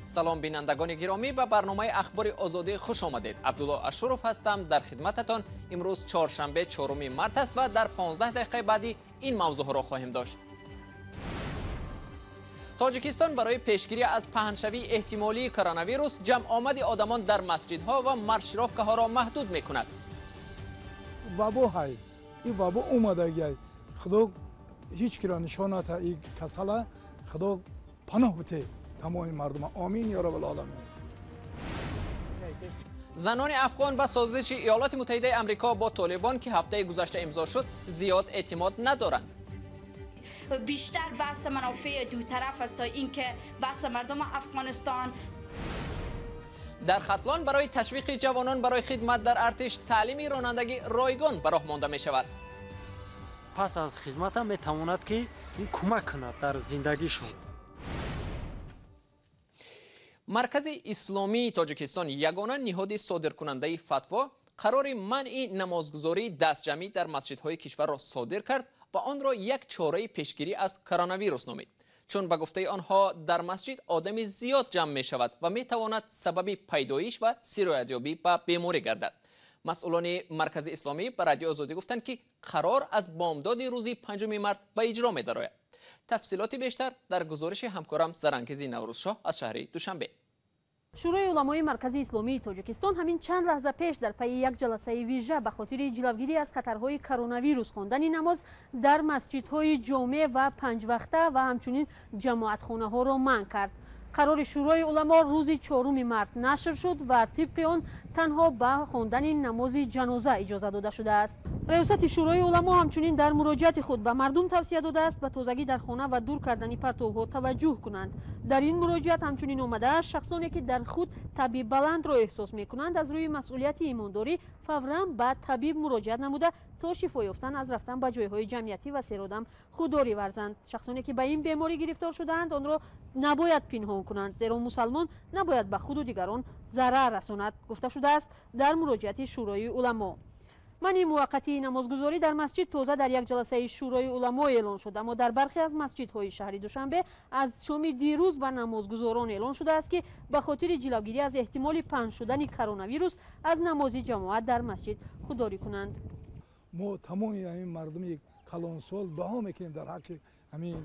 Салом, бинандагони гиромӣ, ба барномаи Ахбори Озодӣ хуш омадед. Абдулло Ашуров ҳастам дар хидмататон. Имрӯз чоршанбе, 4 март аст ва дар 15 дақиқаи баъдӣ ин мавзӯъҳоро хоҳем дошт. Тоҷикистон барои пешгирӣ аз паҳншавии эҳтимолии коронавирус ҷамъомади одамон дар масҷидҳо ва маршировкаҳоро маҳдуд мекунад. Вабо ҳай, ин вабо омадагиай, Худо ҳеҷ киро нишон ната ин касала, Худо паноҳ бите тамоми мардума, омин ё раббал оламин. Занони афғон ба созиши Иёлоти Муттаҳидаи Амрико бо Толибон, ки ҳафтаи гузашта имзо шуд, зиёд эътимод надоранд. بیشتر بحث منافع دو طرف است تا اینکه بحث مردم افغانستان. дар Хатлон барои ташвиқи ҷавонон барои хидмат дар артиш таълими ронандагӣ ройгон ба роҳ монда мешавад. Пас аз хизматам метавонад, ки ин кӯмак кунад дар зиндагишон. Маркази Исломии Тоҷикистон, ягона ниҳоди содиркунандаи фатво, қарори манъи намозгузории дастҷамъӣ дар масҷидҳои кишварро содир кард ва онро як чораи пешгирӣ аз коронавирус номид, чун ба гуфтаи онҳо дар масҷид одами зиёд ҷамъ мешавад ва метавонад сабаби пайдоиш ва сироятёбӣ ба беморӣ гардад. Масъулони Маркази Исломӣ ба Радиои Озодӣ гуфтанд, ки қарор аз бомдоди рӯзи 5 март ба иҷро медарояд. Тафсилоти бештар дар гузориши ҳамкорам Зарангези Наврӯзшоҳ аз шаҳри Душанбе. Шӯрои уламои Маркази Исломии Тоҷикистон ҳамин чанд лаҳза пеш дар пайи як ҷаласаи вижа ба хотири ҷилавгирӣ аз хатарҳои коронавирус хондани намоз дар масҷидҳои ҷомеъ ва панҷвақта ва ҳамчунин ҷамоатхонаҳоро манъ кард. Қарори Шӯрои уламо рӯзи 4 март нашр шуд ва тибқи он танҳо ба хондани намози ҷаноза иҷоза дода шудааст. Раёсати Шӯрои уламо ҳамчунин дар муроҷиати худ ба мардум тавсия додааст ба тозагӣ дар хона ва дур кардани партовҳо таваҷҷӯҳ кунанд. Дар ин муроҷиат ҳамчунин омадааст, шахсоне ки дар худ таби баландро эҳсос мекунанд, аз рӯи масъулияти имондорӣ фавран ба табиб муроҷиат намуда, то шифо ёфтан аз рафтан ба ҷойҳои ҷамъиятӣ ва серодам худдорӣ варзанд. Шахсоне ки ба ин беморӣ гирифтор шудаанд, онро набояд пинҳон кунанд, зеро мусалмон набояд ба худу дигарон зарар расонад, гуфта шудааст дар муроҷиати Шӯрои уламо. Манъи муваққатии намозгузорӣ дар масҷид тоза дар як ҷаласаи Шӯрои уламо эълон шуд, аммо дар бархе аз масҷидҳои шаҳри Душанбе аз шоми дирӯз ба намозгузорон эълон шудааст, ки ба хотири ҷилавгирӣ аз эҳтимоли паҳн шудани коронавирус аз намози ҷамоат дар масҷид худдорӣ кунанд. Мо тамоми ҳамин мардуми калонсол дуо мекунем дар ҳаққи ҳамин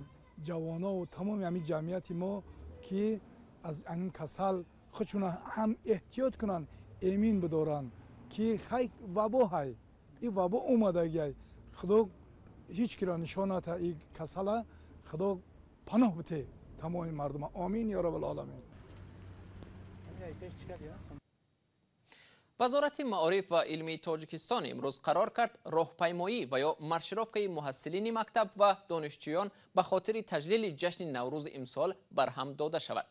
ҷавоно ва тамоми ҳамин ҷамъияти мо, ки аз ҳамин касал худшона ҳам эҳтиёт кунанд, эмин бидоранд, ки хай вабо ҳай, ин вабо омадагиай, Худо ҳеҷ киро нишон ната ин касала, Худо паноҳ бите тамоми мардума, омин ё раббал оламин. Вазорати маориф ва илми Тоҷикистон имрӯз қарор кард роҳпаймоӣ ва ё маршировкаи муҳассилини мактаб ва донишҷӯён ба хотири таҷлили ҷашни Наврӯзи имсол барҳам дода шавад.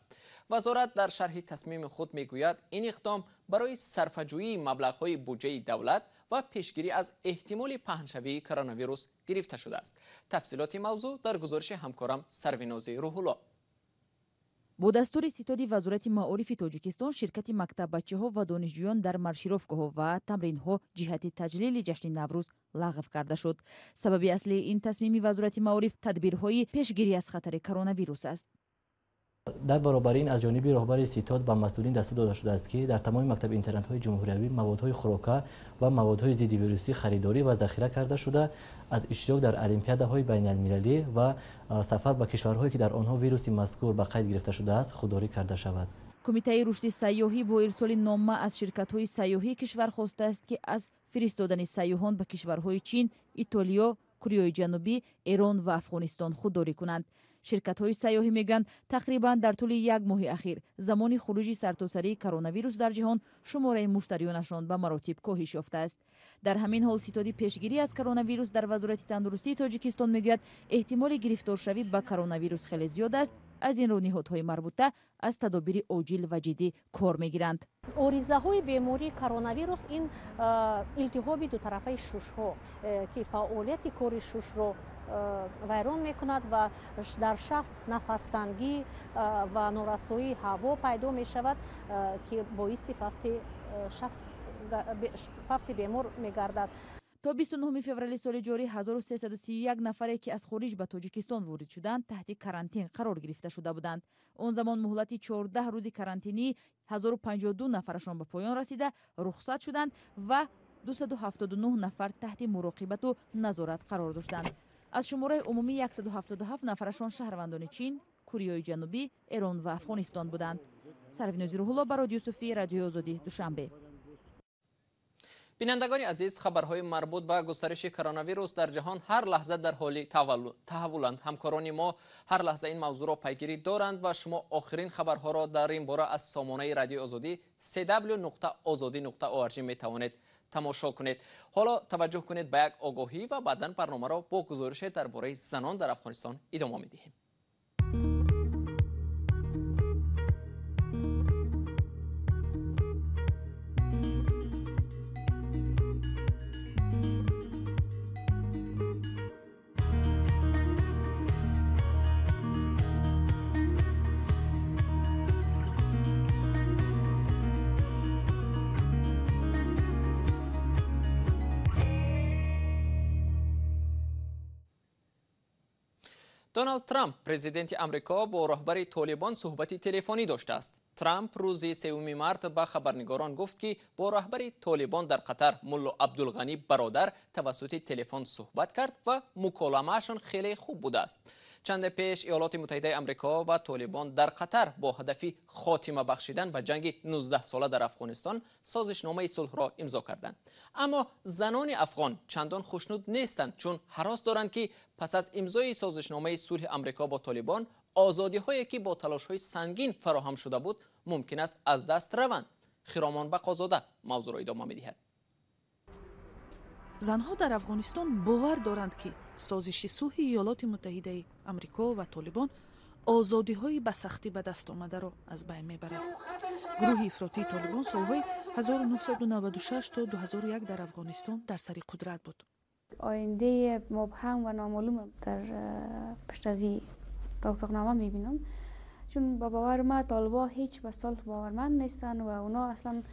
Вазорат дар шарҳи тасмими худ мегӯяд, ин иқдом барои сарфаҷӯии маблағҳои буҷаи давлат ва пешгирӣ аз эҳтимоли паҳншавии коронавирус гирифта шудааст. Тафсилоти мавзӯъ дар гузориши ҳамкорам Сарвинози Рӯҳулло. Бо дастури ситоди Вазорати маорифи Тоҷикистон ширкати мактаббачаҳо ва донишҷӯён дар маршировкаҳо ва тамринҳо ҷиҳати таҷлили ҷашни Наврӯз лағв карда шуд. Сабаби аслии ин тасмими Вазорати маориф тадбирҳои пешгирӣ аз хатари коронавирус аст. Дар баробари ин аз ҷониби роҳбари ситод ба масъулин дастур дода шудааст, ки дар тамоми мактаби интернатҳои ҷумҳуриявӣ маводҳои хӯрока ва маводҳои зиддивирусӣ харидорӣ ва захира карда шуда, аз иштирок дар олимпиадаҳои байналмилалӣ ва сафар ба кишварҳое, ки дар онҳо вируси мазкур ба қайд гирифта шудааст, худдорӣ карда шавад. Кумитаи рушди сайёҳӣ бо ирсоли нома аз ширкатҳои сайёҳии кишвар хостааст, ки аз фиристодани сайёҳон ба кишварҳои Чин, Итолиё, Кореяи Ҷанубӣ, Эрон ва Афғонистон худдорӣ кунанд. Ширкатҳои сайёҳӣ мегӯянд, тақрибан дар тӯли як моҳи ахир, замони хуруҷи сартосарии коронавирус дар ҷаҳон, шумораи муштариёнашон ба маротиб коҳиш ёфтааст. Дар ҳамин ҳол ситоди пешгирӣ аз коронавирус дар Вазорати тандурустии Тоҷикистон мегӯяд, эҳтимоли гирифторшавӣ ба коронавирус хеле зиёд аст, аз ин рӯ ниҳодҳои марбута аз тадобири оҷил ва ҷиддӣ кор мегиранд. Оризаҳои бемории коронавирус ин илтиҳоби дутарафаи шушҳо, ки фаъолияти кори шушро вайрон мекунад ва дар шахс нафастангӣ ва норасоии ҳаво пайдо мешавад, ки боиси фавти шахс, фавти бемор мегардад. То 29 феврали соли ҷорӣ 1331 нафаре, ки аз хориҷ ба Тоҷикистон ворид шуданд, таҳти карантин қарор гирифта шуда буданд. Он замон муҳлати 14 рӯзи карантинӣ 1052 нафарашон ба поён расида, рухсат шуданд ва 279 нафар таҳти муроқибату назорат қарор доштанд. Аз шумораи умумӣ 177 нафарашон шаҳрвандони Чин, Кореяи Ҷанубӣ, Эрон ва Афғонистон буданд. Сарвинози Рӯҳулло, Барод Юсуфӣ, Радиои Озодӣ, Душанбе. Бинандагони азиз, хабарҳои марбут ба густариши коронавирус дар ҷаҳон ҳар лаҳза дар ҳоли таҳаввуланд. Ҳамкорони мо ҳар лаҳза ин мавзӯъро пайгирӣ доранд ва шумо охирин хабарҳоро дар ин бора аз сомонаи Радиои Озодӣ cw.ozodi.org метавонед тамошо кунед. Ҳоло таваҷҷӯҳ кунед ба як огоҳӣ ва баъдан барномаро бо гузорише дар бораи занон дар Афғонистон идома медиҳем. Доналд Трамп, президенти Амрико, бо роҳбари Толибон суҳбати телефонӣ доштааст. Трамп рӯзи 3 март ба хабарнигорон гуфт, ки бо роҳбари Толибон дар Қатар Мулло Абдулғанӣ Бародар тавассути телефон суҳбат кард ва муколамаашон хеле хуб будааст. Чанде пеш Иёлоти Муттаҳидаи Амрико ва Толибон дар Қатар бо ҳадафи хотима бахшидан ба ҷанги 19-сола дар Афғонистон созишномаи сулҳро имзо карданд. Аммо занони афғон чандон хушнуд нестанд, чун ҳарос доранд, ки пас аз имзои созишномаи сулҳи Амрико бо Толибон озодиҳое, ки бо талошҳои сангин фароҳам шуда буд, мумкин аст аз даст раванд. Хиромон Бақозода мавзӯъро идома медиҳад. Занҳо дар Афғонистон бовар доранд, ки созиши сулҳи Иёлоти Муттаҳидаи Амрико ва Толибон озодиҳои ба сахтӣ ба даст омадаро аз байн мебарад. Гурӯҳи ифротии Толибон солҳои 1996 то 2001 дар Афғонистон дар сари қудрат буд. Ояндаи мубҳам ва номаълум дар пушт аз ин توافقنامه میبینم، چون با باور ما طالبا هیچ به صلح باورمند نیستن و اونا اصلا.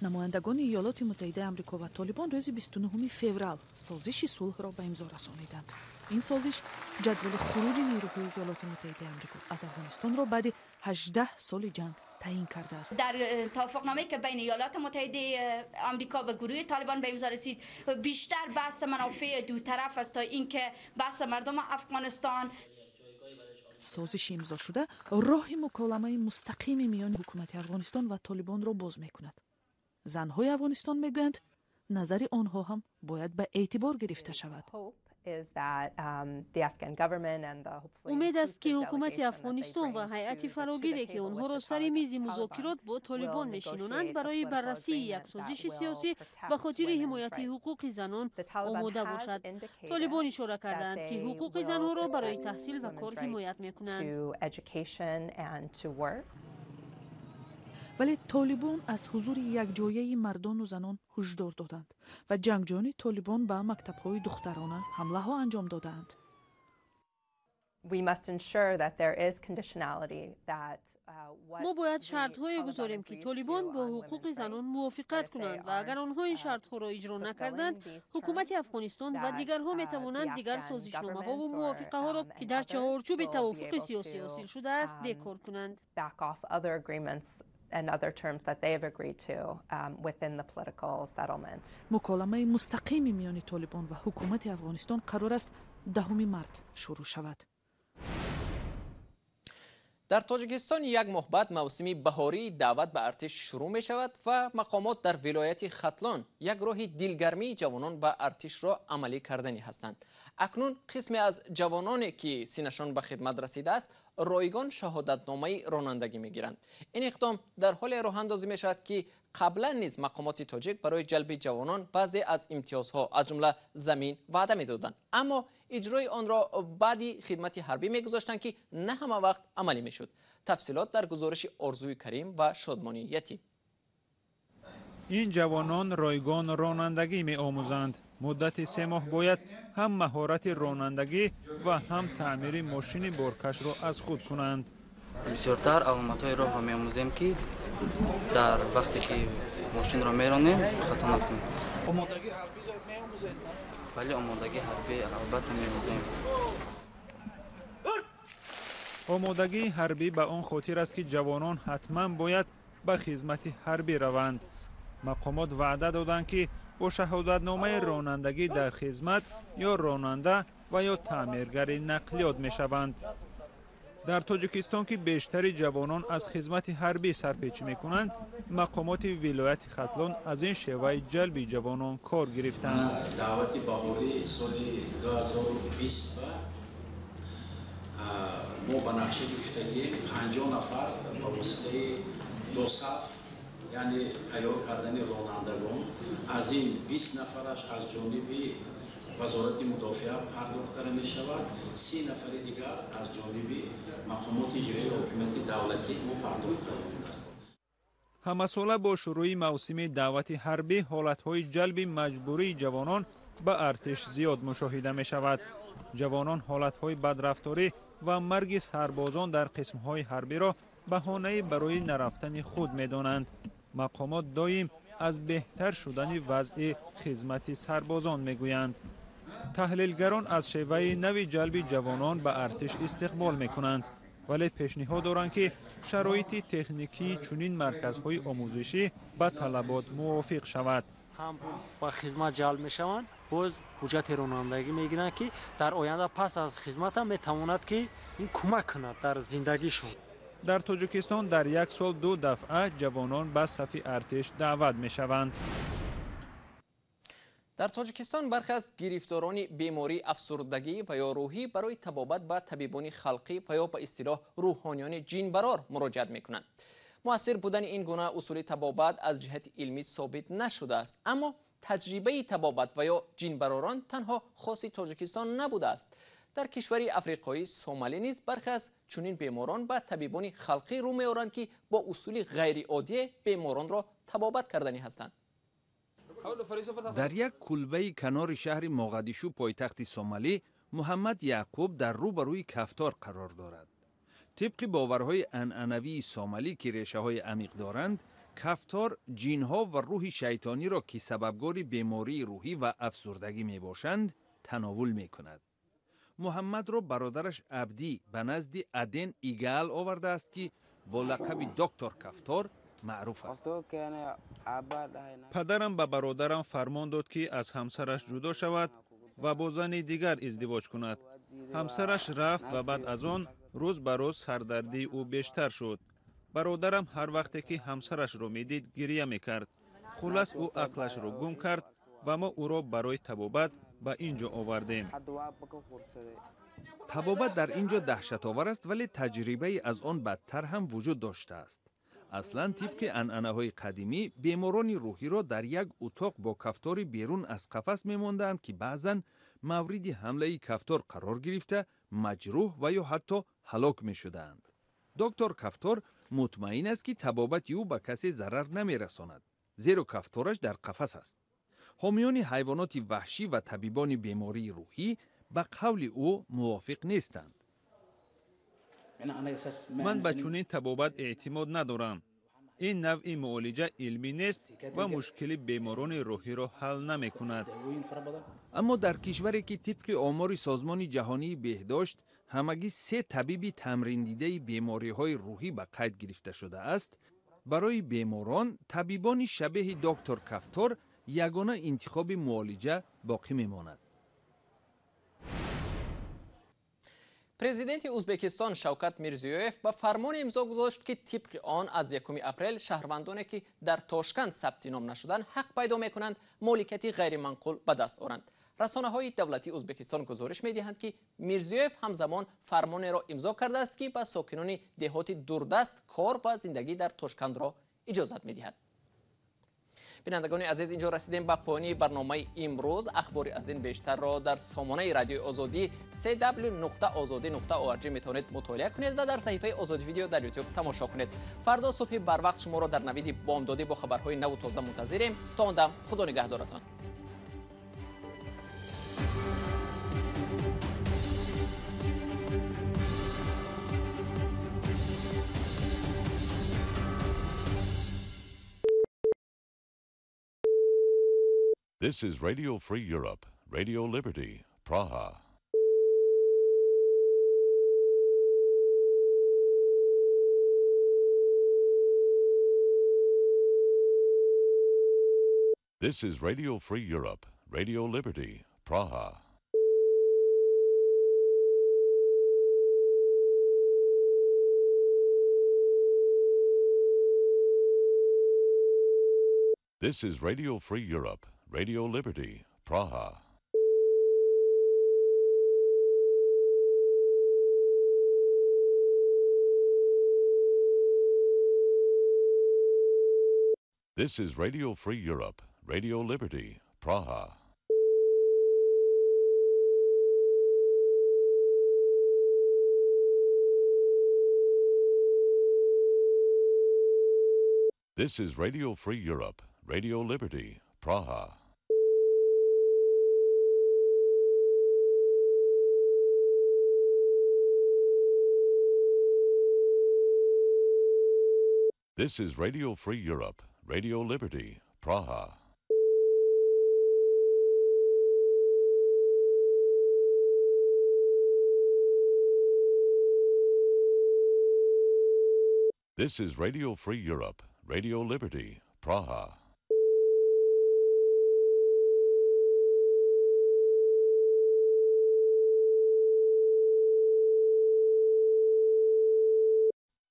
Намояндагони Иёлоти Муттаҳидаи Амрико ва Толибон рӯзи 29 феврал созиши сулҳро ба имзо расониданд. Ин созиш ҷадвали хуруҷи нерӯҳои Иёлоти Муттаҳидаи Амрико аз Афғонистонро баъди 18 соли ҷанг таъин кардааст. Дар توافقنامه‌ای که بین ایالات متحده آمریکا و گروه طالبان به امضا رسید، بیشتر بحث منافع دو طرف است تا اینکه بحث مردم افغانستان. Созиши имзошуда роҳи муколамаи мустақими миёни ҳукумати Афғонистон ва Толибонро боз мекунад. Занҳои Афғонистон мегӯянд, назари онҳо ҳам бояд ба эътибор гирифта шавад. Умед аст, ки ҳукумати Афғонистон ва ҳайати фарогире, ки онҳоро сари мизи музокирот бо Толибон мешинонанд, барои баррасии як созиши сиёсӣ ба хотири ҳимояти ҳуқуқи занон омода бошад. Толибон ишора кардаанд, ки ҳуқуқи занҳоро барои таҳсил ва кор ҳимоят мекунанд. Вале Толибон аз ҳузури якҷояи мардону занон ҳушдор доданд ва ҷангҷӯёни Толибон ба мактабҳои духтарона ҳамлаҳо анҷом додаанд. Мо бояд шартҳое гузорем, ки Толибон бо ҳуқуқи занон мувофиқат кунанд ва агар онҳо ин шартҳоро иҷро накарданд, ҳукумати Афғонистон ва дигарҳо метавонанд дигар созишномаҳову мувофиқаҳоро, ки дар чаҳорчӯби тавофуқи сиёсӣ ҳосил шудааст, бекор кунанд. And other terms that they have agreed to within the political settlement. Муколамаи мустақими миёни Толибон ва ҳукумати Афғонистон қарор аст 10 март шурӯъ шавад. Дар Тоҷикистон як моҳ баъд мавсими баҳории даъват ба артиш шурӯъ мешавад ва мақомот дар вилояти Хатлон як роҳи дилгармии ҷавонон ба артишро амалӣ карданӣ ҳастанд. Акнун қисме аз ҷавононе, ки синашон ба хидмат расидааст, ройгон шаҳодатномаи ронандагӣ мегиранд. Ин иқдом дар ҳоле роҳандозӣ мешавад, ки қаблан низ мақомоти тоҷик барои ҷалби ҷавонон баъзе аз имтиёзҳо, аз ҷумла замин, ваъда медоданд, аммо иҷрои онро баъди хидмати ҳарбӣ мегузоштанд, ки на ҳама вақт амалӣ мешуд. Тафсилот дар гузориши Орзуи Карим ва Шодмонии Ятим. Ин ҷавонон ройгон ронандагӣ меомӯзанд. Муддати 3 моҳ бояд ҳам маҳорати ронандагӣ ва ҳам таъмири мошини боркашро аз худ кунанд. Бисёртар аломатҳои роҳро меомӯзем, ки дар вақте ки мошинро меронем, хато накунем. меомӯзед? Бале, омодагии ҳарбӣ албатта меомӯзем. Омодагии ҳарбӣ ба он хотир аст, ки ҷавонон ҳатман бояд ба хизмати ҳарбӣ раванд. Мақомот ваъда доданд, ки бо шаҳодатномаи ронандагӣ дар хизмат ё ронанда ва ё таъмиргари нақлиёт мешаванд. Дар Тоҷикистон, ки бештари ҷавонон аз хизмати ҳарбӣ сарпечӣ мекунанд, мақомоти вилояти Хатлон аз ин шеваи ҷалби ҷавонон кор гирифтанд. Даъвати баҳории соли 2020 мо ба нақша гирифтагием 50 нафар ба воситаи досаф, яъне тайёр кардани ронандагон. Аз ин 20 нафараш аз ҷониби Вазорати мудофиа пардохт карда мешавад, 30 нафари дигар аз ҷониби мақомоти иҷроии ҳокимияти давлатӣ мо пардохт кардем. Ҳамасола бо шурӯи мавсими даъвати ҳарбӣ ҳолатҳои ҷалби маҷбурии ҷавонон ба артиш зиёд мушоҳида мешавад. Ҷавонон ҳолатҳои бадрафторӣ ва марги сарбозон дар қисмҳои ҳарбиро баҳонаи барои нарафтани худ медонанд. Мақомот доим аз беҳтар шудани вазъи хизмати сарбозон мегӯянд. Таҳлилгарон аз шеваи нави ҷалби ҷавонон ба артиш истиқбол мекунанд, вале пешниҳод доранд, ки шароити техникии чунин марказҳои омӯзишӣ ба талабот мувофиқ шавад. Ҳам ба хизмат ҷалб мешаванд, боз ҳуҷҷати ронандагӣ мегиранд, ки дар оянда пас аз хизматам метавонад, ки ин кӯмак кунад дар зиндагишон. Дар Тоҷикистон дар як сол 2 дафъа ҷавонон ба сафи артиш даъват мешаванд. Дар Тоҷикистон бархе аз гирифторони бемории афсурдагӣ ва ё рӯҳӣ барои табобат ба табибони халқӣ ва ё ба истилоҳ рӯҳониёни ҷинбарор муроҷиат мекунанд. Муассир будани ин гуна усули табобат аз ҷиҳати илмӣ собит нашудааст, аммо таҷрибаи табобат ва ё ҷинбаророн танҳо хоси Тоҷикистон набудааст. Дар кишвари африқоӣ Сомалӣ низ бархе аз чунин беморон ба табибони халқӣ рӯ меоранд, ки бо усули ғайриоддие беморонро табобат карданӣ ҳастанд. Дар як кулбаи канори шаҳри Моғадишу, пойтахти Сомалӣ, Муҳаммад Яъқуб дар рӯбарӯи кафтор қарор дорад. Тибқи боварҳои анъанавии сомалӣ, ки решаҳои амиқ доранд, кафтор ҷинҳо ва рӯҳи шайтониро, ки сабабгори бемории рӯҳӣ ва афсурдагӣ мебошанд, тановул мекунад. Муҳаммадро бародараш Абдӣ ба назди Аден Игаал овардааст, ки бо лақаби доктор Кафтор маъруф аст. Падарам ба бародарам фармон дод, ки аз ҳамсараш ҷудо шавад ва бо зани дигар издивоҷ кунад. Ҳамсараш рафт ва баъд аз он рӯз ба рӯз сардардии ӯ бештар шуд. Бародарам ҳар вақте ки ҳамсарашро медид, гирия мекард. Хулас, ӯ ақлашро гум кард ва мо ӯро барои табобат ба ин ҷо овардем. Табобат дар ин ҷо даҳшатовар аст, вале таҷрибаи аз он бадтар ҳам вуҷуд доштааст. Аслан тибқи анъанаҳои қадимӣ беморони рӯҳиро дар як утоқ бо кафтори берун аз қафас мемондаанд, ки баъзан мавриди ҳамлаи кафтор қарор гирифта, маҷрӯҳ ва ё ҳатто ҳалок мешудаанд. Доктор Кафтор мутмаин аст, ки табобати ӯ ба касе зарар намерасонад, зеро кафтораш дар қафас аст. Ҳомиёни ҳайвоноти ваҳшӣ ва табибони бемории рӯҳӣ ба қавли ӯ мувофиқ нестанд. Ман ба чунин табобат эътимод надорам. Ин навъи муолиҷа илмӣ нест ва мушкили беморони рӯҳиро ҳал намекунад. Аммо дар кишваре, ки тибқи омори Созмони ҷаҳонии беҳдошт ҳамагӣ 3 табиби тамриндидаи бемориҳои рӯҳӣ ба қайд гирифта шудааст, барои беморон табибони шабеҳи доктор Кафтор ягона интихоби муолиҷа боқӣ мемонад. Президенти Узбекистон Шавкат Мирзиёев ба фармоне имзо гузошт, ки тибқи он аз 1 апрел шаҳрвандоне, ки дар Тошканд сабти ном нашуданд, ҳақ пайдо мекунанд моликияти ғайриманқул ба даст оранд. Расонаҳои давлатии Узбекистон гузориш медиҳанд, ки Мирзиёев ҳамзамон фармонеро имзо кардааст, ки ба сокинони деҳоти дурдаст кор ва зиндагӣ дар Тошкандро иҷозат медиҳад. Бинандагони азиз, инҷо расидем ба поёни барномаи имрӯз. Ахбори аз ин бештарро дар сомонаи радиои Озодӣ cw.ozodi.org метавонед мутолиа кунед ва дар саҳифаи Озодӣ видео дар YouTube тамошо кунед. Фардо субҳи барвақт шуморо дар навиди бомдодӣ бо хабарҳои наву тоза мунтазирем. То он дам Худо нигаҳдоратон. This is Radio Free Europe, Radio Liberty, Praha. This is Radio Free Europe, Radio Liberty, Praha. This is Radio Free Europe, Radio Liberty, Praha. This is Radio Free Europe, Radio Liberty, Praha. This is Radio Free Europe, Radio Liberty, Praha. This is Radio Free Europe, Radio Liberty, Praha. This is Radio Free Europe, Radio Liberty, Praha.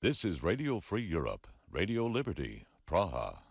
This is Radio Free Europe, Radio Liberty, Praha.